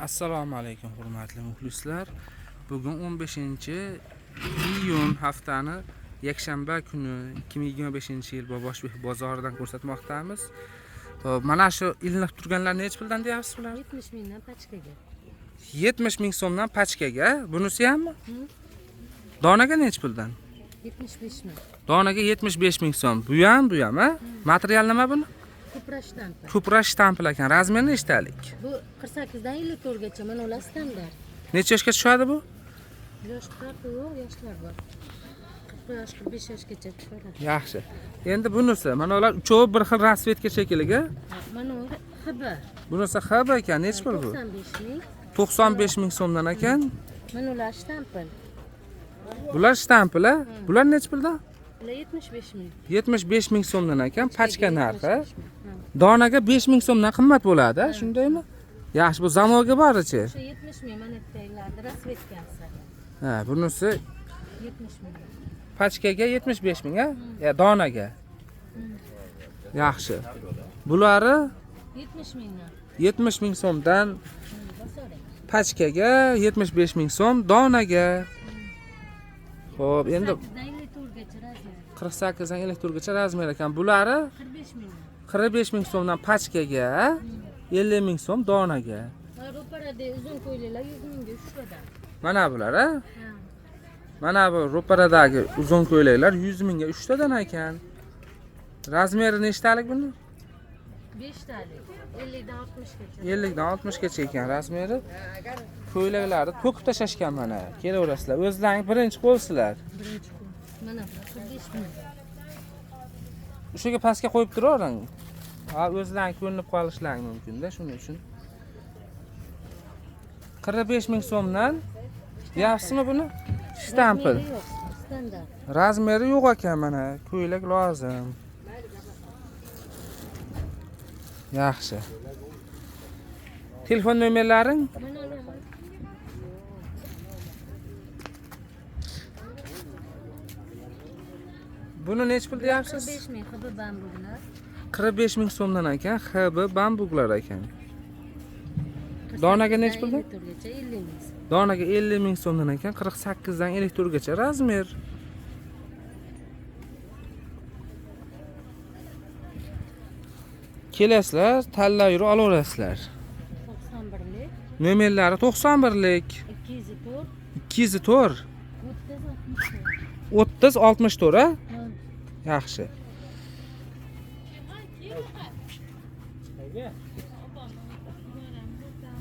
Assalomu alaykum hurmatli muxlislar. Bugun 15-iyun haftani yakshanba kuni 2025-yil Boboshbek bozoridan ko'rsatmoqdamiz. Xo'p, mana shu ilinib turganlar nechi puldan deyapsiz bular? 70 mingdan pachkaga. 70 ming so'mdan pachkaga. Bunisi hammi? Donaga nechi puldan? 75 ming. Donaga 75 ming so'm. Bu ham, bu ham, ha? Material nima buni? Ko'proq shtampil. Ko'proq shtampil ekan. Razmeri nechtalik? Bu 48 dan 54 gacha mana ular standart. Necha yoshga tushadi bu? Yosh farqi yo'q, yoshlar bor. 40 yosh, 45 yoshgacha tushadi. Yaxshi. Endi bunisi, mana ular uchovi bir xil rasvetga shekilli. Mana u HB. Bunisi HB ekan, nechi pul bu? 95 ming. 95 ming so'mdan ekan. Mana ular shtampil. Bular shtampil, a? Bular nechi puldan? Bular 75 ming. 75 ming so'mdan ekan, pachka narxi. 75 ming. Ha. Donaga 5 ming so'mdan qimmat bo'ladi, a? Shundaymi? Yaxshi, bu zamogi borichi. O'sha 70 ming mana yerdagilarni rasvetkasi. Ha, bunisi 70 ming. pachkaga 75 ming, a? Ya, donaga. Yaxshi. Bulari 70 mingdan. 70 ming so'mdan Bosoring. pachkaga, 75 ming so'm donaga. Xo'p, endi 48 dan 54 gacha razmer. 48 dan 54 gacha razmer ekan. Bulari 45 mingdan. 45 ming so'mdan pachkaga, 50 ming so'm donaga. Mana ro'paradagi uzun ko'ylaklar 100 mingga uchtadan. Mana bular, a? Ha. Mana bu ro'paradagi uzun ko'ylaklar 100 mingga 3 tadan ekan. Razmeri nechtalik buni? 5 talik 50 dan 60 gacha. 50 dan 60 gacha ekan razmeri. Ko'ylaklarni to'kib tashlashgan mana. Kelaverasizlar. O'zlaring birinchi qo'lsizlar. Birinchi kun. Mana bu 45 ming. O'shaga pastga qo'yib turavering. Ha, o'zlaring ko'rinib qolishlari mumkin-da, shuning uchun. 45 ming so'mdan deyapsizmi buni? Shtampil. Razmeri yo'q, standart. Razmeri yo'q ekan mana. Ko'ylak lozim. Yaxshi. Telefon nomerlaring? Mana ular. Buni nechi pul deyapsiz? 45 ming HB bambuklar. 45 ming so'mdan ekan, HB bambuklar ekan. Donaga nechi puldan? 54 gacha 50 ming. Donaga 50 ming so'mdan ekan, 48 dan 54 gacha razmer. Kelasizlar, tanlab yurib olaverasizlar. 91lik, Nomerlari 91lik, 204, 204 30 64. 30 64, a? Ha. Yaxshi.